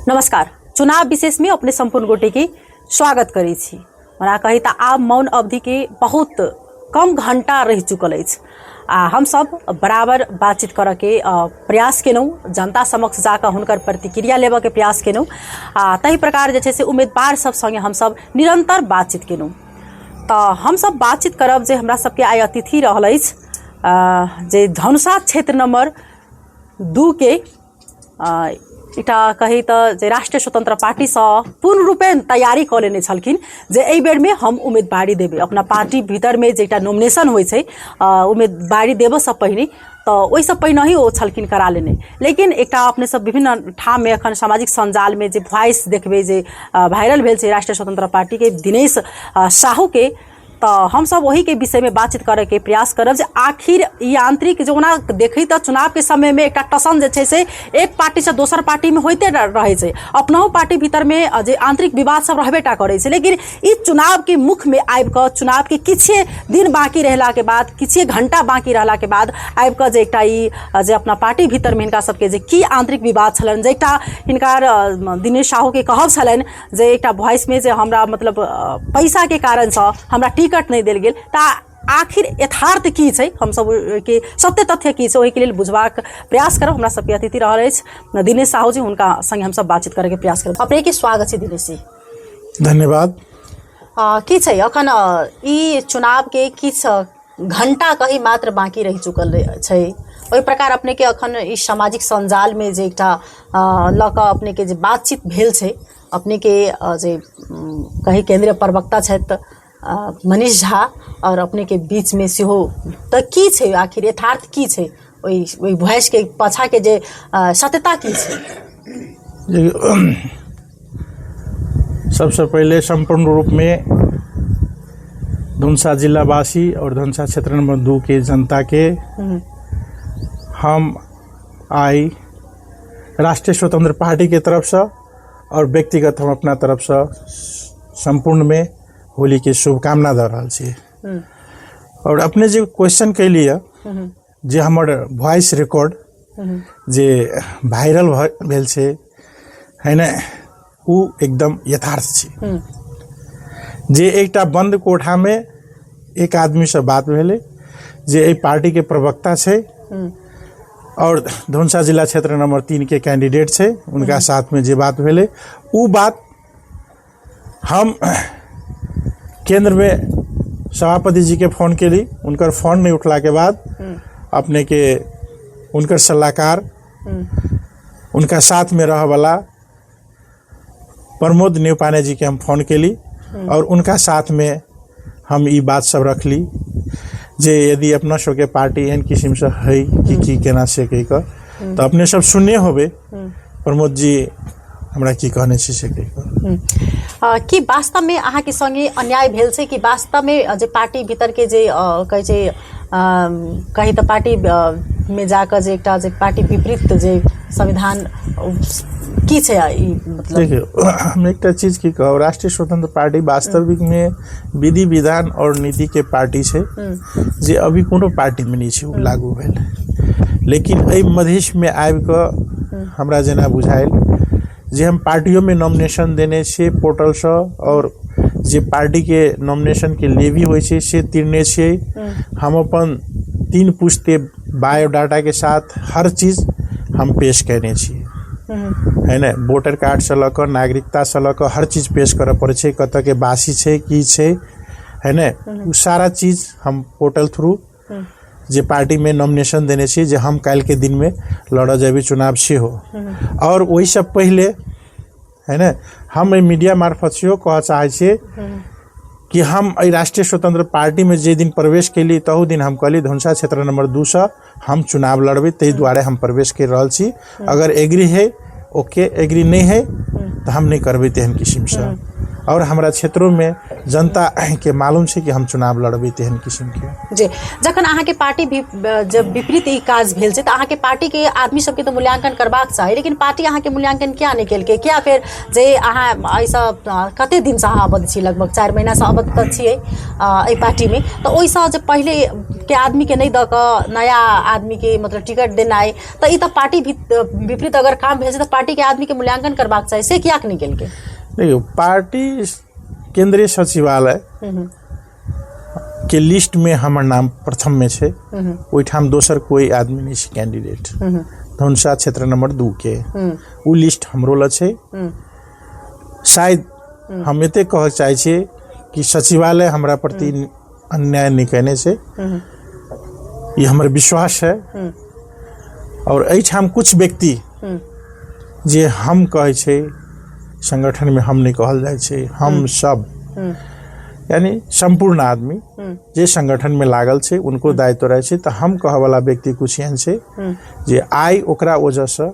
नमस्कार, चुनाव विशेष में अपने संपूर्ण गोटे के स्वागत करै छी। ओना कही तऽ आब मौन अवधि के बहुत कम घंटा रहि चुकल अछि आ हमसब बराबर बातचीत करऽ के प्रयास केलहुँ, जनता समक्ष जाकऽ हुनकर प्रतिक्रिया लेबऽ के प्रयास केलहुँ आ ताहि प्रकार जे छै से उम्मीदवार सब सङ्गे हमसब निरन्तर बातचीत केलहुँ। तऽ हमसब बातचीत करब जे हमरा सबके आइ अतिथि रहल अछि जे धनुषा क्षेत्र नंबर 2 के एकटा कही तऽ जे राष्ट्रीय स्वतंत्र पार्टीसँ पूर्ण रूपेण तैयारी कऽ लेने छलखिन जे एहि बेरमे हम उम्मीदवारी देबै। अपना पार्टी भीतरमे जे एकटा नॉमिनेशन होइ छै उम्मीदवारी देबऽसँ पहिने, तऽ ओहिसँ पहिनहि ओ छलखिन करा लेने। लेकिन एकटा अपने सब विभिन्न ठाममे एखन सामाजिक सञ्जालमे जे वॉइस देखबै जे वायरल भेल छै राष्ट्रीय स्वतंत्र पार्टीके दिनेश साहूके, तऽ हमसब ओहिके विषयमे बातचीत करैके प्रयास करब जे आखिर ई आंतरिक जे ओना देखी तऽ चुनावके समयमे एकटा टसन जे छै से एक पार्टीसँ दोसर पार्टीमे होइते रहै छै, अपनहु पार्टी भीतरमे जे आंतरिक विवाद सब रहबे टा करै छै। लेकिन ई चुनावके मुखमे आबिकऽ चुनावके किछे दिन बाँकी रहलाके बाद, किछे घंटा बाँकी रहलाके बाद आबिकऽ जे एकटा ई जे अपना पार्टी भीतरमे हिनका सबके जे की आंतरिक विवाद छलनि, जे एकटा हिनकर दिनेश साहूके कहब छलनि जे एकटा वॉइसमे जे हमरा मतलब पैसाके कारणसँ हमरा टिकट नहि देल गेल, तऽ आखिर यथार्थ की छै, हमसब के सत्य तथ्य की छै ओहिके लेल बुझबाक प्रयास करब। हमरा सबके अतिथि रहल अछि दिनेश साहू जी, हुनका संगे हमसब बातचीत करैके प्रयास करब। अपनेके स्वागत छै दिनेश जी। धन्यवाद। की छै अखन ई चुनावके किछु घंटा कही मात्र बाँकी रहि चुकल छै, ओहि प्रकार अपनेके अखन ई सामाजिक सञ्जालमे जे एकटा लऽ कऽ अपनेके जे बातचीत भेल छै, अपनेके जे कही केन्द्रीय प्रवक्ता छथि मनीष झा आओर अपनेके बीचमे सेहो, तऽ की छै आखिर यथार्थ की छै, ओहि ओहि वॉइसके पाछाँके जे सत्यता की छै? सबसँ पहिले सम्पूर्ण रूपमे धनुषा जिलावासी और धनुषा क्षेत्र नंबर 2 के जनता के हम आई राष्ट्रीय स्वतंत्र पार्टी के तरफसँ और व्यक्तिगत हम अपना तरफसँ सम्पूर्ण में होली के शुभकामना दऽ रहल छी। और अपने जे क्वेश्चन कैलियै जे हमर वॉइस रिकॉर्ड जे वायरल भेल छै है ने, ओ एकदम यथार्थ छै। जे एकटा बंद कोठामे एक आदमीसँ बात भेलै जे एहि पार्टीके प्रवक्ता छै और धनुषा जिला क्षेत्र नंबर 3 के कैंडिडेट छै, उनका साथमे जे बात भेलै ओ बात हम केंद्रमे सभापति जी के फोन केली, उनकर फोन नहीं उठला के बाद अपने के उनकर सलाहकार उनका साथ में रह वाला प्रमोद न्यूपाने जी के हम फोन केली और उनका साथ में हम ई बात सब रखली जे यदि अपना सबके पार्टी एहन किस्मसँ है कि की केना से कहि कऽ, तऽ अपने सब सुनने होबै प्रमोद जी हमरा की कहने छै से कहि कऽ। की वास्तवमे अहाँके संगे अन्याय भेल छै कि वास्तवमे जे पार्टी भीतरके जे कहै छै कही तऽ पार्टी मे जाकऽ जे एकटा जे पार्टी विपरीत जे संविधान की छै ई मतलब? देखियौ, हम एकटा चीज की कहब, राष्ट्रीय स्वतंत्र पार्टी वास्तविकमे विधि विधान और नीतिके पार्टी छै जे अभी कोनो पार्टीमे नहि छै ओ लागू भेल। लेकिन एहि मधेशमे आबि कऽ हमरा जेना बुझायल जे हम पार्टियोमे नॉमिनेशन देने छियै पोर्टलसँ और जे पार्टीके नॉमिनेशनके लेवी होइ छै से तिरने छियै। हम अपन 3 पुस्ते बायोडाटाके साथ हर चीज हम पेश कयने छी है ने, वोटर कार्डसँ लऽ कऽ नागरिकतासँ लऽ कऽ हर चीज पेश करऽ पड़ै छै, कतऽके वासी छै की छै है ने, ओ सारा चीज हम पोर्टल थ्रू जे पार्टीमे नॉमिनेशन देने छी जे हम काल्हिके दिनमे लड़ऽ जेबै चुनाव सेहो। और ओहिसँ पहिले है ने हम एहि मीडिया मार्फत सेहो कहऽ चाहै छियै कि हम एहि राष्ट्रीय स्वतंत्र पार्टीमे जे दिन प्रवेश केली तहू दिन हम कहली धनुषा क्षेत्र नंबर 2 हम चुनाव लड़बै, ताहि दुआरे हम प्रवेश करि रहल छी। अगर एग्री है ओके, एग्री नहीं है तऽ हम नहि करबै तेहन किस्मसँ। और हमरा क्षेत्रोमे जनता के मालूम छै कि हम चुनाव लड़बै तेहन किस्मके। जी, जखन अहाँके पार्टी भी जब विपरीत ई काज भेल छै तऽ अहाँके पार्टीके आदमी सबके तऽ मूल्यांकन करबाक चाही, लेकिन पार्टी अहाँके मूल्यांकन किया नहि केलकै? किया फेर जे अहाँ एहिसँ कते दिनसँ अहाँ अबद्ध छी, लगभग 4 महीनासँ अबद्ध तऽ छियै एहि पार्टीमे, तऽ ओहिसँ जे पहिले के आदमी के नहि दऽ कऽ नया आदमी के मतलब टिकट देनाइ, तऽ ई तऽ पार्टी विपरीत अगर काम भेल छै तऽ पार्टी के आदमी के मूल्यांकन करबाक चाही, से कियाक नहि केलकै? देखियौ, पार्टी केंद्रीय सचिवालय के लिस्ट में हमर नाम प्रथम में छै, ओहिठाम दोसर कोई आदमी नहीं छै कैंडिडेट। धनुषा क्षेत्र नंबर 2 के उ लिस्ट हमरो लग छै। शायद हम एते कहऽ चाहै छियै कि सचिवालय हमरा प्रति अन्याय नहि केने छै, ई हमर विश्वास है। और एहिठाम कुछ व्यक्ति जे हम कहै छै संगठन में हम नहि कहल जाइ छै, हम सब यानी सम्पूर्ण आदमी जे संगठन में लागल छै उनको दायित्व रहै छै। तऽ हम कहऽ वाला व्यक्ति कुछ एहन छै जे आइ ओकरा वजहसँ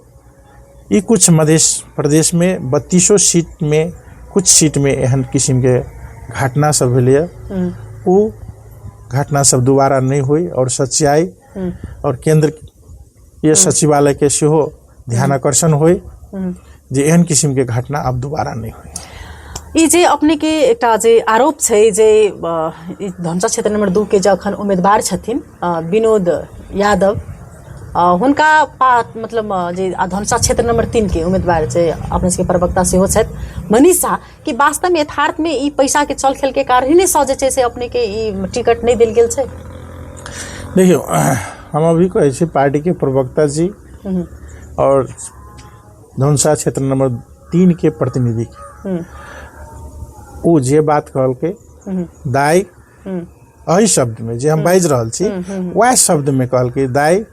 ई कुछ मध्य प्रदेश में 32 सीट में कुछ सीट में एहन किस्म के घटना सब भेलैए, ओ घटना सब दोबारा नहि होइ और सच्चाई और केंद्र ये सचिवालय के सेहो ध्यान आकर्षण होइ जे एहन किस्म के घटना अब दोबारा नहि होइ। ई जे अपने के एकटा जे आरोप छै जे धनुषा क्षेत्र नंबर 2 के जखन उम्मीदवार छथिन विनोद यादव, हुनका मतलब जे धनुषा क्षेत्र नंबर 3 के उम्मीदवार छै, अपने सबके प्रवक्ता सेहो छथि मनीष झा, कि वास्तव में यथार्थ में ई पैसा के चल खेल के कारण ही से जे छै से अपने के ई टिकट नहीं देल गेल छै? देखियौ, हम अभी कहै छी पार्टी के प्रवक्ता जी और धनुषा क्षेत्र नंबर 3 के प्रतिनिधि के, ओ जे बात कहलकै दाई एहि शब्द में जे हम बाजि रहल छी वएह शब्द में कहलकै दाई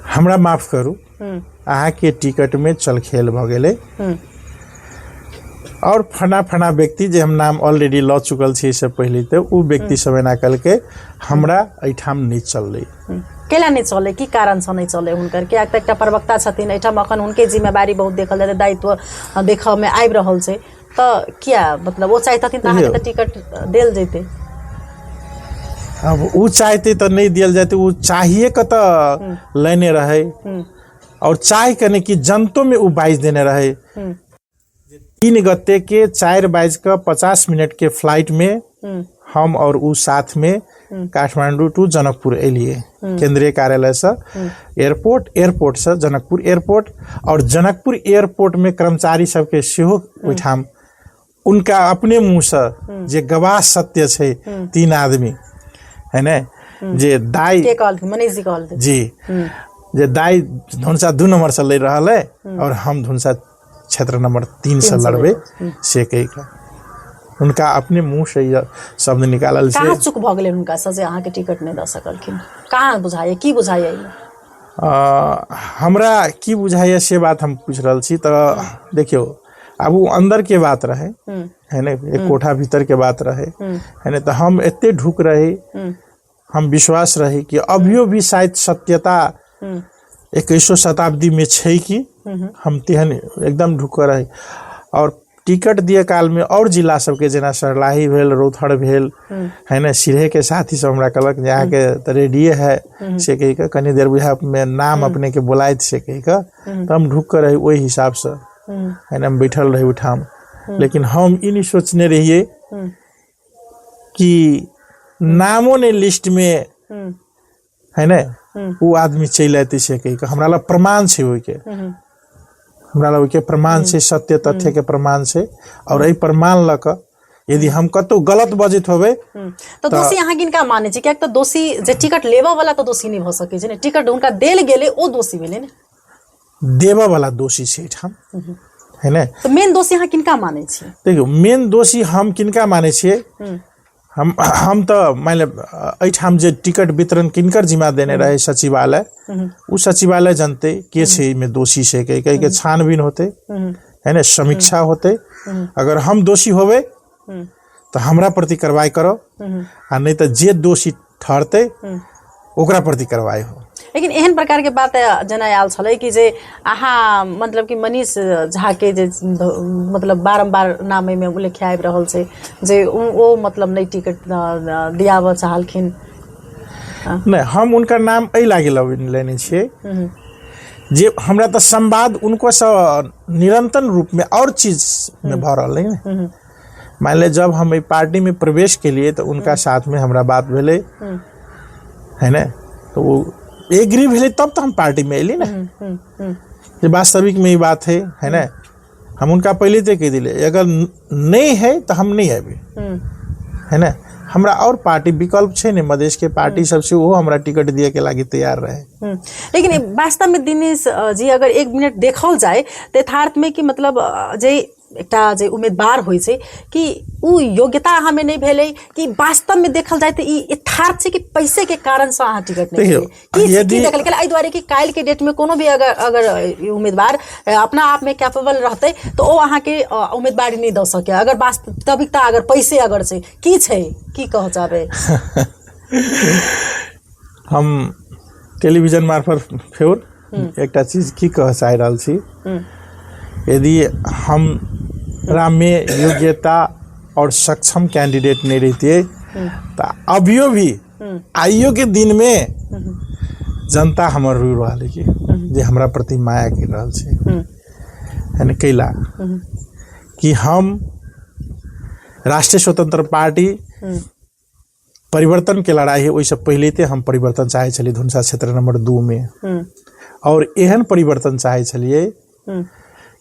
हमरा माफ करू, अहाँके टिकट में चलखेल भऽ गेलै और फना फना व्यक्ति जे हम नाम ऑलरेडी लऽ चुकल छी से पहिले, तऽ ओ व्यक्ति सब एना कहलकै हमरा एहिठाम नहि चललै। केला नहि चलै, की कारण से नहि चलै हुनकर? कियाक तऽ एकटा प्रवक्ता छथिन एहिठाम, अखन हुनके जिम्मेवारी बहुत देखल जाय, दायित्व देखऽ में आबि रहल छै, तऽ किया मतलब ओ चाहतथिन तऽ अहाँके तऽ टिकट देल जैतै। अब ओ चाहते तऽ नहि दियल जाते, ओ चाहिए के तऽ लेने रहे और चाह के नहि कि जनतो में ओ बाजि देने रहे। 3 गते के 4:50 के फ्लाइट में हम और उ साथ में काठमांडू टू जनकपुर एलिए, केंद्रीय कार्यालय से एयरपोर्ट, एयरपोर्ट से जनकपुर एयरपोर्ट, और जनकपुर एयरपोर्ट में कर्मचारी सबके सेहो ओहिठाम उनका अपने मुँह से जे गवाह सत्य छै 3 आदमी है ने, जे दाई के कहलथिन, मनीष जी कहलथिन जी, जे दाई धनुषा 2 नंबर से लड़ रहल है और हम धनुषा क्षेत्र नंबर 3 से लड़बे से कहि कऽ उनका अपने मुँह से शब्द निकालल छै। कहाँ चूक भऽ गेलै हुनका से जे अहाँके टिकट नहि दऽ सकलखिन? कहाँ बुझाइए, की बुझाइए? हमरा की बुझाइए से बात हम पूछि रहल छी। तऽ देखियौ, आब ओ अंदर के बात रहे है ने, एक कोठा भीतर के बात रहे है ने, तऽ हम एते ढुक रही, हम विश्वास रही कि अभियो भी शायद सत्यता 21 शताब्दी में छै कि हम तेहन एकदम ढुक रही। और टिकट दिए काल में और जिला सबके जेना सरलाही भेल, रौथर भेल है ने, सिरहे के साथी सब हमरा कहलक जे अहाँके तऽ रेडिये है से कहि कऽ, कनी देर बुझा में नाम अपने के बोलायत से कहि कऽ, तऽ हम ढुक कऽ रही ओहि हिसाब से है ने, हम बैठल रही ओहिठाम। लेकिन हम ई नहि सोचने रहियै कि नामो नहि लिस्ट में है ने ओ आदमी चलि अयतै से कहि कऽ। हमरा लग प्रमाण छै ओहिके, हमरा लग ओहिके प्रमाण छै, सत्य तथ्य के प्रमाण छै। और एहि प्रमाण लऽ कऽ यदि हम कतौ गलत बजैत होबै तऽ दोषी अहाँ किनका मानै छी? कियाक तऽ दोषी जे टिकट लेबऽ वाला तऽ दोषी नहि भऽ सकै छै ने, टिकट हुनका देल गेलै ओ दोषी भेलै ने, देबऽ वाला दोषी छै एहिठाम है ने। तऽ मेन दोषी अहाँ किनका मानै छी? देखियौ, मेन दोषी हम किनका मानै छियै, हम तऽ मानि लिअ एहिठाम जे टिकट वितरण किनकर जिम्मा देने रहे सचिवालय, ओ सचिवालय जनतै के छै एहिमे दोषी छै, कहि कहि के छानबीन होतै है ने, समीक्षा होतै। अगर हम दोषी होबै तऽ हमरा प्रति कार्रवाई करो, आ नहि तऽ जे दोषी ठहरतै ओकरा प्रति कार्रवाई हो। लेकिन एहन प्रकार के बात जेना आयल छलै कि जे अहाँ मतलब कि मनीष झा के जे मतलब बारम्बार नाम एहिमे उल्लेख आबि रहल छै जे ओ मतलब नहि टिकट दियाबऽ चाहलखिन। नहि, हम हुनकर नाम एहि लागी लेने छियै जे हमरा तऽ संवाद उनकोसँ निरंतर रूप में और चीज में भऽ रहल है ने। मान ले जब हम एहि पार्टी में प्रवेश केलिए तऽ उनका साथ में हमरा बात भेलै, है ने? तऽ ओ एग्री भेलै तब तऽ हम पार्टीमे एली ने, जे वास्तविकमे ई बात है, है ने? हम हुनका पहिले तऽ कहि दिले, अगर नहि है तऽ हम नहि अयबै, है ने? हमरा और पार्टी विकल्प छै ने, मधेश के पार्टी सब छै, ओहो हमरा टिकट दिए के लागी तैयार रहे। लेकिन वास्तव में दिनेश जी अगर एक मिनट देखल जाए तऽ यथार्थ में कि मतलब जे एकटा जे उम्मीदवार होइ छै कि उ योग्यता अहाँमे नहि भेलै, कि वास्तवमे देखल जाय तऽ ई यथार्थ छै कि पैसे के कारणसँ अहाँ टिकट नहि देखियौ, भेलै? की यदि देखल गेल एहि दुआरे कि काल्हि के डेटमे कोनो भी अगर अगर उम्मीदवार अपना आपमे कैपेबल रहतै तऽ ओ अहाँके उम्मीदवारी नहि दऽ सकै, अगर वास्तविकता अगर पैसे अगर छै, की छै, की कहऽ चाहबै? हम टेलीविजन मार्फत फेर एकटा चीज की कहऽ चाहि रहल छी, यदि हमरामे योग्यता और सक्षम कैंडिडेट नहीं रहती तऽ अभियो भी आइयो के दिन में जनता हमर रुइ रहल है कि जे हमरा प्रति माया कर रहल छै, है ने? कैला कि हम राष्ट्रीय स्वतंत्र पार्टी परिवर्तन के लड़ाई है, ओहिसँ पहिले ते हम परिवर्तन चाहै छलियै धुनसा क्षेत्र नंबर 2 में, और एहन परिवर्तन चाहै छलियै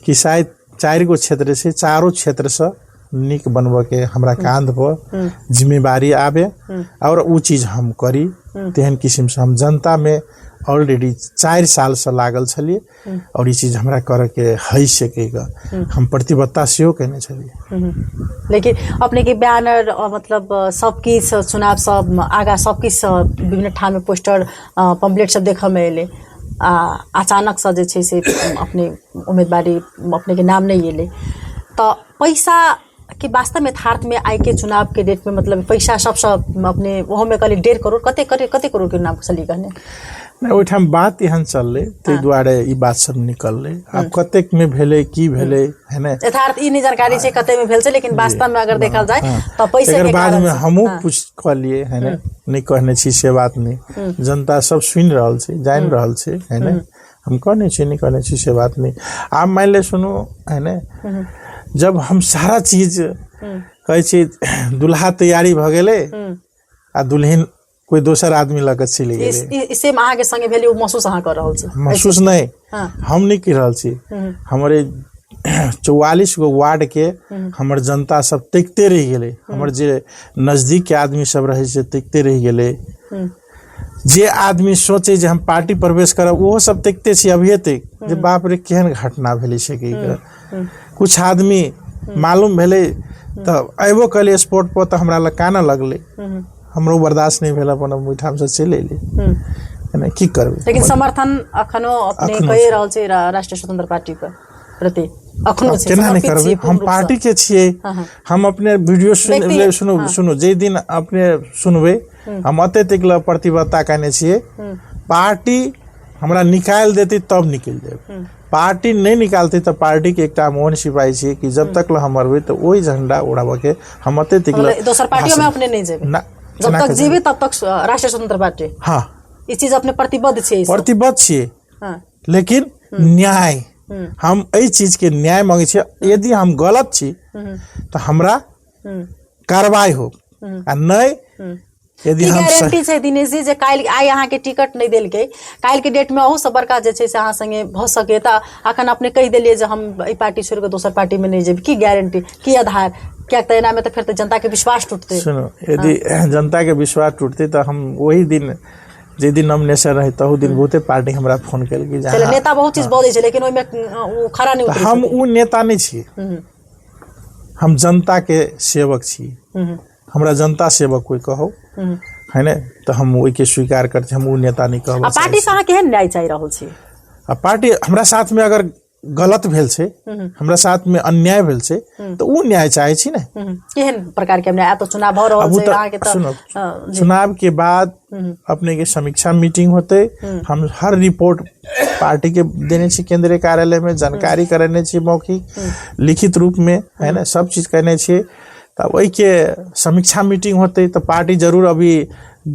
कि शायद 4 गो क्षेत्र छै, चारो क्षेत्रसँ नीक बनबऽके हमरा कांध पर जिम्मेवारी आबे और उ चीज हम करी, तेहन किसिमसँ हम जनतामे ऑलरेडी 4 सालसँ लागल छलियै और ई चीज हमरा करऽके है सकेगा, हम प्रतिबद्धता सेहो केने छलियै। लेकिन अपने के बैनर मतलब सब किछु चुनाव सब आगा सब किछु विभिन्न ठाम में पोस्टर पम्पलेट सब देखऽ में एलै, आ अचानक से जे छै से अपने उम्मीदवारी अपने के नाम नहीं एलै, तऽ पैसा के वास्तव में यथार्थ में आइ के चुनाव के डेट में मतलब पैसा सबसँ अपने ओहो में कहली 1.5 करोड़, कते कते करोड़ के नाम छलियै कहने? नहि, ओहिठाम बात एहन चललै ताहि दुआरे ई बात सब निकललै। आब कतेक में भेलै की भेलै, है ने? यथार्थ ई नहि जानकारी छै कते में भेल छै, लेकिन वास्तव में अगर देखल जाय तऽ पैसे एकर के बाद कारण में से। हमहूँ पूछ कहलियै, है ने? नहि कहने छी से बात नहि, जनता सब सुनि रहल छै, जानि रहल छै, है ने? हम कहने छी नहि कहने छी से बात नहि। आब मानि ले सुनू, है ने, जब हम सारा चीज कहै छी दुल्हा तैयारी भऽ गेलै आ दुल्हिन कोई दोसर आदमी लऽ कऽ चलि गेलै, ई सेम अहाँके संगे भेल, ओ महसूस अहाँ कऽ रहल छी? महसूस नहि, हम नहि कहि रहल छी, हमरे 44 गो वार्ड के हमर जनता सब तकिते रहि गेलै, हमर जे नजदीक के आदमी सब रहै से तकिते रहि गेलै, जे आदमी सोचे जे हम पार्टी प्रवेश करब ओहो सब तकिते छी अभिये तक जे बाप रे केहन घटना भेलै से की। कुछ आदमी मालूम भेलै तऽ अयबो कयलै स्पॉट पर तऽ हमरा लग कानऽ लगलै, हमरो बर्दाश्त नहि भेल, अपन ओहिठामसँ चलि अयली, एना की करबै। लेकिन समर्थन अखनो अपने कहि रहल छी राष्ट्रीय स्वतंत्र पार्टी पर प्रति अखनो छै? केना नहि समर्पित करबै, छियै हम पूर्ण रूपसँ? पार्टी के छियै, हम अपने वीडियो व्यक्ति- सुनू सुनू, जाहि दिन अपने सुनबै हम एते तक लए प्रतिबद्धता केने छियै, पार्टी हमरा निकालि देतै तब निकलि जायब, पार्टी नहि निकालतै तऽ पार्टी के एकटा मोहन सिपाही छियै कि जब तक ल हम मरबै तऽ ओहि झंडा उड़ाबऽ के हम एते तक ल मतलब दोसर पार्टियों में अपने नहीं जेबै? ना, जब केना तक के जीबी तब तक राष्ट्रीय स्वतंत्र पार्टी? हाँ, ई चीज अपने प्रतिबद्ध छियै एहिसँ? प्रतिबद्ध छियै, हाँ। लेकिन न्याय हम एहि चीज के न्याय मांगै छियै, यदि हम गलत छी तऽ हमरा कार्रवाई हो आ नहि यदि की हम गारंटी छै दिनेश जी जे काल्हि आइ अहाँके टिकट नहि देलकै, काल्हि के डेट में अहू से बड़का जे छै से अहाँ संगे भऽ सके, तऽ अखन अपने कहि देलियै जे हम एहि पार्टी छोड़ि कऽ दोसर पार्टी में नहि जेबै, की गारंटी, की आधार? कियाक तऽ एना में तऽ फेर तऽ जनता के विश्वास टूटतै। सुनू, यदि जनता के विश्वास टूटतै तऽ हम ओहि दिन जे दिन नॉमिनेशन रहै तहू दिन बहुते पार्टी हमरा फोन केलकै जे चले अहाँ- नेता बहुत चीज बजै छै लेकिन ओहिमे ओ खरा नहि उतरै। हम ओ नेता नहि छी, हम जनता के सेवक छी, हमरा जनता सेवक कोई कहो है ने तऽ हम ओहिके स्वीकार करते, हम ओ नेता नहि आ कहब। पार्टी से अहाँ केहन न्याय चाहि रहल छी? आ पार्टी हमरा साथमे अगर गलत भेल छै, हमरा साथमे अन्याय भेल छै तऽ ओ न्याय चाहै छी ने। केहन प्रकार के अन्याय? आब तऽ चुनाव भऽ रहल आब ओ छै तऽ अहाँके तऽ सुनू, जी। चुनाव के बाद अपने के समीक्षा मीटिंग होते, हम हर रिपोर्ट पार्टी के देने छी, केंद्रीय कार्यालय में जानकारी करेने छी, मौखिक लिखित रूप में, है ने, सब चीज केने छी। तब ओहिके समीक्षा मीटिंग होते तऽ पार्टी जरूर अभी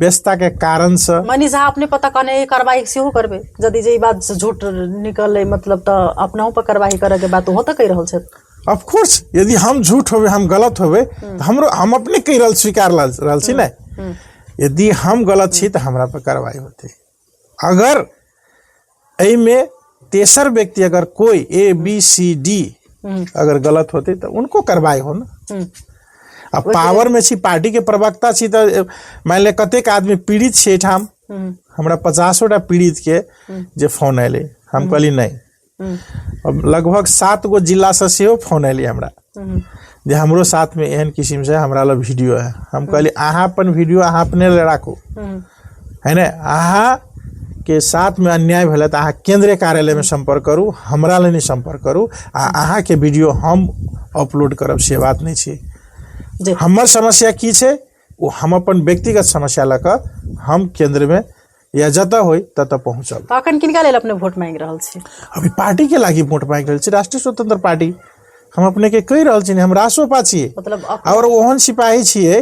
व्यस्तता के कारण से मनीष झा अपने पता कहने कार्रवाई सेहो करबै, यदि जे ई बात से झूठ निकललै मतलब तऽ अपनहु पर कार्रवाई करऽ के बात ओहो तऽ कहि रहल छथि। ऑफ कोर्स यदि हम झूठ होबे, हम गलत होबे तऽ हमरो हम अपने कहि रहल स्वीकार रहल छी ने। यदि हम गलत छी तऽ हमरा पर कार्रवाई होतै। अगर एहिमे तेसर व्यक्ति अगर कोई ए बी सी डी अगर गलत होते तऽ उनको कार्रवाई हो ना। आ पावर में छी, पार्टी के प्रवक्ता छी, तऽ मानि लिअ कतेक आदमी पीड़ित छै एहिठाम, हमरा 50टा पीड़ित के जे फोन अयलै, हम कहली नहि। अब लगभग 7 गो जिलासँ सेहो फोन अयलै हमरा जे हमरो साथमे एहन किसिमसँ हमरा लग वीडियो है। हम कहली अहाँ अपन वीडियो अहाँ अपने लए राखू, है ने? अहाँ के साथमे अन्याय भेलै तऽ अहाँ केंद्रीय कार्यालयमे सम्पर्क करू, हमरा लए नहि सम्पर्क करू। आ अहाँके वीडियो हम अपलोड करब से बात नहि छै। हमर समस्या की छै ओ हम अपन व्यक्तिगत समस्या लऽ कऽ हम केंद्रमे या जतऽ होइ ततऽ पहुँचब। तऽ अखन किनका लेल अपने वोट मांगि रहल छी? अभी पार्टी के लागि वोट मांगि रहल छी, राष्ट्रीय स्वतंत्र पार्टी। हम अपने के कहि रहल छी, हम रासोपा छियै मतलब और ओहन सिपाही छियै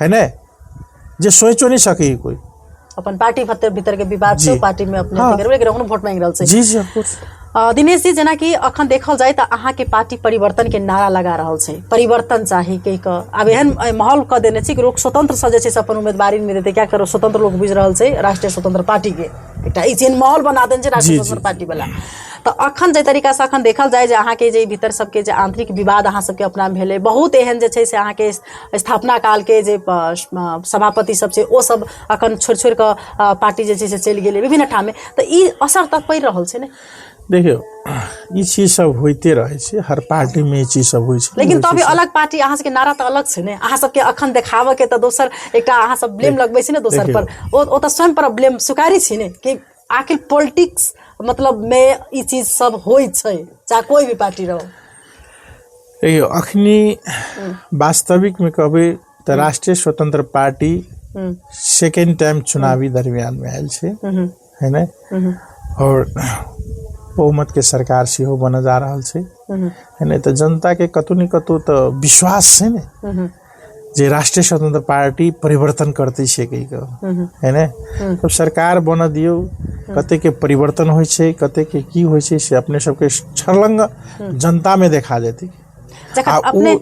है ने जे सोचो नहीं सकै कोई। अपन पार्टी भीतर भीतर के विवाद छै, पार्टी में अपने करबै, लेकिन अखनो वोट मांगि रहल छै। जी जी, ऑफ कोर्स। दिनेश जी, जेनाकि अखन देखल जाय तऽ अहाँके पार्टी परिवर्तन के नारा लगा रहल छै, परिवर्तन चाही कहि कऽ आब एहन माहौल कऽ देने छै कि लोक स्वतंत्र से जे छै से अपन उम्मीदवारी नहि देतै। क्या करो, स्वतंत्र लोक बुझि रहल छै राष्ट्रीय स्वतंत्र पार्टी के, एकटा ई चीज माहौल बना देने छै राष्ट्रीय स्वतंत्र पार्टी वाला। तऽ अखन जे तरीका से अखन देखल जाय जे अहाँके जे भीतर सबके जे आंतरिक विवाद अहाँ सबके अपना भेलै, बहुत एहन जे छै से अहाँके स्थापना काल के जे सभापति सब छै ओ सब अखन छोड़ि छोड़ि कऽ पार्टी जे छै से चलि गेलै विभिन्न ठाममे, तऽ ई असर तऽ पड़ि रहल छै ने? देखियौ, ई चीज सब होइते रहै छै, हर पार्टीमे ई चीज सब होइ छै। लेकिन तभी अलग पार्टी अहाँ सबके नारा तऽ अलग छै ने, अहाँ सबके अखन देखाबऽ के तऽ दोसर एकटा अहाँ सब ब्लेम लगबै छी ने दोसर पर, ओ तऽ स्वयं पर ब्लेम स्वीकारै छी ने कि आखिर पॉलिटिक्स मतलब मे ई चीज सब होइ छै, चाहे कोई भी पार्टी रहो। देखियौ, अखनी वास्तविकमे कहबै तऽ राष्ट्रीय स्वतंत्र पार्टी सेकेंड टाइम चुनावी दरमियानमे आयल छै, है ने? और बहुमत के सरकार सेहो बनऽ जा रहल छै, है ने? तऽ जनता के कतौ ने कतौ तऽ विश्वास छै ने जे राष्ट्रीय स्वतंत्र पार्टी परिवर्तन करते छै कहि कऽ, है ने? तब सरकार बनऽ दियौ, कते के परिवर्तन होइ छै, कते के की होइ छै से अपने सबके छलंग जनता में देखा जेतै। जखन अपने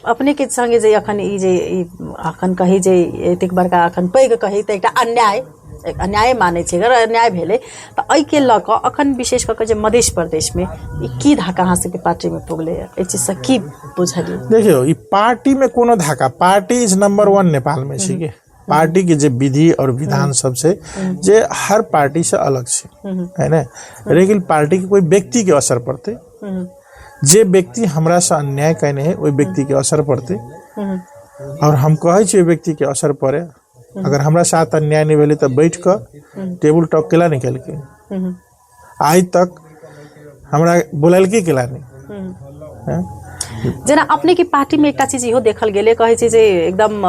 अपने के संगे जे अखन ई जे अखन कही जे एतेक बड़का अखन पैघ कही तऽ एकटा अन्याय, एक अन्याय मानै छै, अगर अन्याय भेलै तऽ एहिके लऽ कऽ अखन विशेष कऽ कऽ जे मधेश प्रदेशमे ई की धाका अहाँ सबके पार्टीमे पुगलैए, एहि चीजसँ की बुझलियै? देखियौ, ई पार्टीमे कोनो धाका, पार्टी is number 1 नेपालमे छै कि पार्टी के जे विधि और विधान सब छै जे हर पार्टी से अलग छै, है ने? लेकिन पार्टी के कोई व्यक्ति के असर पड़तै, जे व्यक्ति हमरा से अन्याय कयने है ओहि व्यक्ति के असर पड़तै, और हम कहै छी ओहि व्यक्ति के असर पड़े। अगर हमरा साथ अन्याय नहि भेलै तऽ बैठ कऽ टेबुल टॉक केला नहि केलकै, आइ तक हमरा बोलेलकै केला नहि। जेना अपने के पार्टी में एकटा चीज इहो देखल गेलै, कहै छै जे एकदम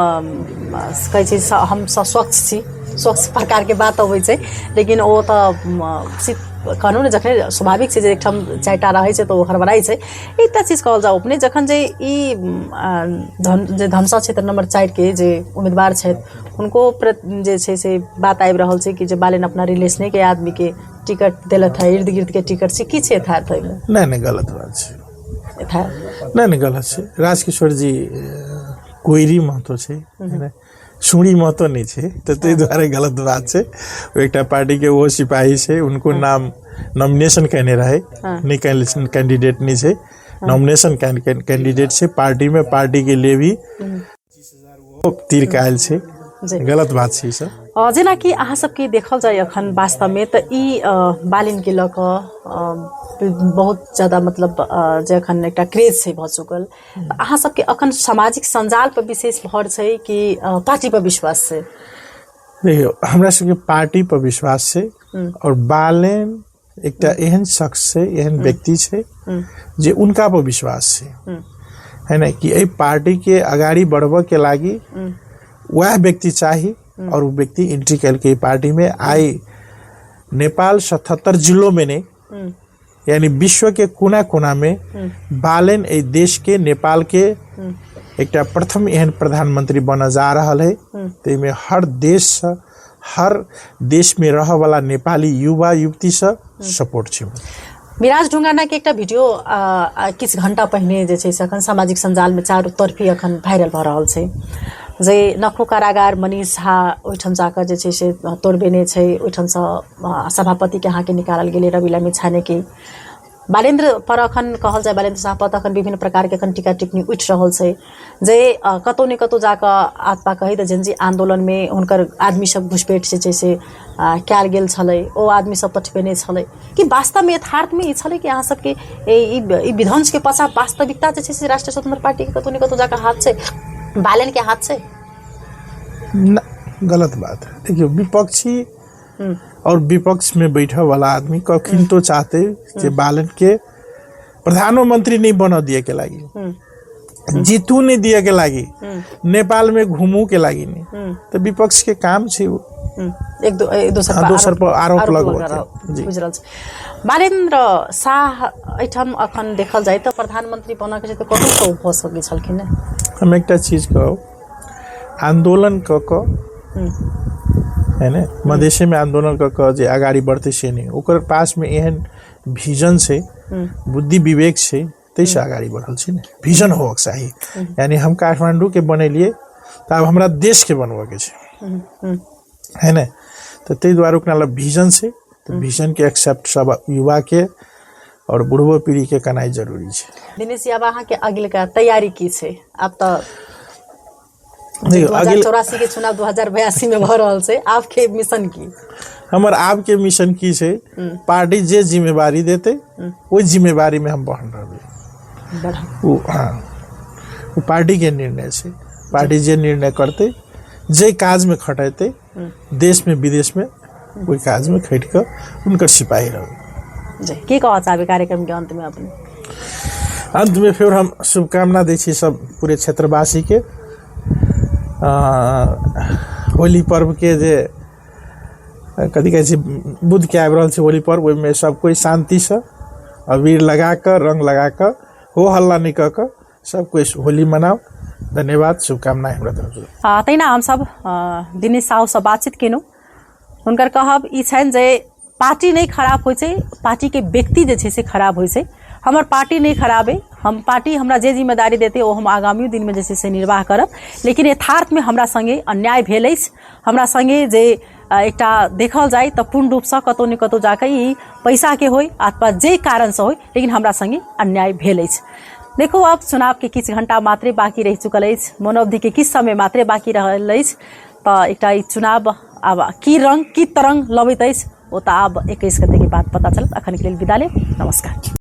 कहै छै हम सब स्वच्छ छी, स्वच्छ प्रकार के बात अबै छै, लेकिन ओ तऽ कहलहुँ ने जखने स्वाभाविक छै जे एकठाम 4टा रहै छै तऽ ओ हड़बड़ाइ छै। एकटा चीज कहल जाउ अपने, जखन जे ई जे धनुषा क्षेत्र नंबर 4 के जे उम्मीदवार छथि हुनको जे छै से बात आबि रहल छै कि जे बालेन अपना रिलेशने के आदमी के टिकट देलथि है, इर्द गिर्द के टिकट छै, की छै यथार्थ एहिमे? नहि नहि, गलत बात छै। यथार्थ नहि नहि, गलत छै। राजकिशोर जी कोइरी महतो छै, सुड़ी महतो नहि छै, तऽ ताहि दुआरे गलत बात छै। ओ एकटा पार्टीके ओहो सिपाही छै, उनको नाम नॉमिनेशन कयने रहै, नहि कैंडिडेट नहि छै, नॉमिनेशन कैंडिडेट छै पार्टीमे, पार्टीके लिए भी तीर के आयल छै, गलत बात छै ई सब। जेनाकि अहाँ सबके देखल जाय अखन वास्तवमे तऽ ई बालिनके लऽ कऽ बहुत ज्यादा मतलब जे अखन एकटा क्रेज छै भऽ चुकल, अहाँ सबके अखन सामाजिक सञ्जाल पर विशेष भर छै कि पार्टी पर विश्वास छै? देखियौ, हमरा सबके पार्टी पर विश्वास छै और बालेन एकटा एहन शख्स छै, एहन व्यक्ति छै जे उनका पर विश्वास छै, है ने? कि एहि पार्टी के अगाडि बढ़बऽ के लागि वएह व्यक्ति चाही और ओ व्यक्ति एंट्री केलकै एहि पार्टी में। आइ नेपाल 77 जिलो में नहीं, यानी विश्व के कोना कोना में बालेन एहि देश के, नेपाल के एकटा प्रथम एहन प्रधानमंत्री बनऽ जा रहल है। ताहिमे हर देश से, हर देश में रहऽ वाला नेपाली युवा युवती से सपोर्ट छै। मिराज ढुंगाना के एकटा वीडियो किछु घंटा पहिने जे छै से अखन सामाजिक सञ्जालमे चारू तरफी अखन वायरल भऽ रहल छै। जे नखो कारागार मनीष झा ओहिठाम जाकऽ जे छै से तोड़बेने छै, ओहिठामसँ सभापतिके अहाँके निकालल गेलै रवि लामिछानेके। बालेन्द्र पर अखन कहल जाय, बालेन्द्र शाह पर अखन विभिन्न प्रकार के अखन टीका टिप्पणी उठि रहल छै जे कतौ ने कतौ जाकऽ आत्मा कही तऽ जेनजी आंदोलन मे हुनकर आदमी सब घुसपैठ जे छै से कयल गेल छलै, ओ आदमी सब पठबेने छलै। कि वास्तवमे यथार्थमे ई छलै कि अहाँ सबके ई विध्वंसके पाछा वास्तविकता जे छै से राष्ट्रीय स्वतंत्र पार्टीके कतौ ने कतौ जाकऽ हाथ छै, बालेनके हाथ छै? न, गलत बात है। देखियौ, विपक्षी और विपक्ष में बैठे वाला आदमी कखन तो चाहते जे बालन के प्रधानमंत्री नहीं बन दिए के लागी, जीतू नहीं दिए के लागी, नेपाल में घूमू के लागी नहीं, तो विपक्ष के काम छै ओ एक दो एक दोसर पर दोसर पर आरोप लगबऽ के। जी बुझि रहल छी। बालेन्द्र शाह एहिठाम अखन देखल जाय तऽ प्रधानमंत्री बनऽ के छै तऽ कतहुसँ ओ भऽ सकै छलखिन ने? हम एकटा चीज कहब, आंदोलन कऽ कऽ है ने, मधेशेमे आंदोलन कऽ कऽ जे अगाडि बढ़तै से नहि, ओकर पासमे एहन विजन छै, बुद्धि विवेक छै, ताहिसँ अगाडि बढ़ल छै ने। विजन होबक चाही, यानी हम काठमाण्डूके बनेलियै तऽ आब हमरा देशके बनबऽके छै, है ने? तऽ ताहि दुआरे ओकरा लग विजन छै, तऽ विजनके एक्सेप्ट सब युवाके आओर बुढ़बो पीढ़ीके केनाइ जरूरी छै। दिनेश जी, आब अहाँके अगिलका तैयारी की छै? आब तऽ 2084 के चुनाव 2082 में भऽ रहल छै, आबके मिशन की? हमर आबके मिशन की छै? पार्टी जे जिम्मेवारी देतै ओहि जिम्मेवारीमे हम बहन रहबै। ओ हँ, ओ पार्टीके निर्णय छै। पार्टी जे निर्णय करतै, जे काजमे खटेतै देशमे विदेशमे, ओहि काजमे खटि कऽ हुनकर सिपाही रहबै। जी, की कहऽ चाहबै कार्यक्रमके अन्तमे अपने? अन्तमे फेर हम शुभकामना दै छी सब पूरे क्षेत्रवासीके होली पर्वके, जे कथी कहै छै, बुधके आबि रहल छै होली पर्व, ओहिमे सब कोइ शान्तिसँ अबीर लगा कऽ, रङ्ग लगा कऽ, हो हल्ला नहि कऽ कऽ सब कोइ होली मनाउ। धन्यवाद, शुभकामना हमरा तरफसँ। तहिना हमसब दिनेश साहुसँ बातचीत केलहुँ। हुनकर कहब ई छनि जे पार्टी नहि खराब होइ छै, पार्टीके व्यक्ति जे छै से खराब होइ छै। हमर पार्टी नहि खराब अइ, हम पार्टी हमरा जे जिम्मेदारी देतै ओ हम आगामी दिनमे जे छै से निर्वाह करब, लेकिन यथार्थमे हमरा सङ्गे अन्याय भेल अछि। हमरा सङ्गे जे एकटा देखल जाय तऽ पूर्ण रूपसँ कतहु ने कतहु जाकऽ ई पैसाके होइ अथवा जाहि कारणसँ होइ, लेकिन हमरा सङ्गे अन्याय भेल अछि। देखू, आब चुनावके किछु घण्टा मात्रे बाँकी रहि चुकल अछि, मौन अवधिके किछु समय मात्रे बाँकी रहल अछि, तऽ एकटा ई चुनाव आब की रङ्ग की तरङ्ग लबैत अछि ओ तऽ आब 21 गतेके बाद पता चलत। अखनके लेल विदा लेब, नमस्कार।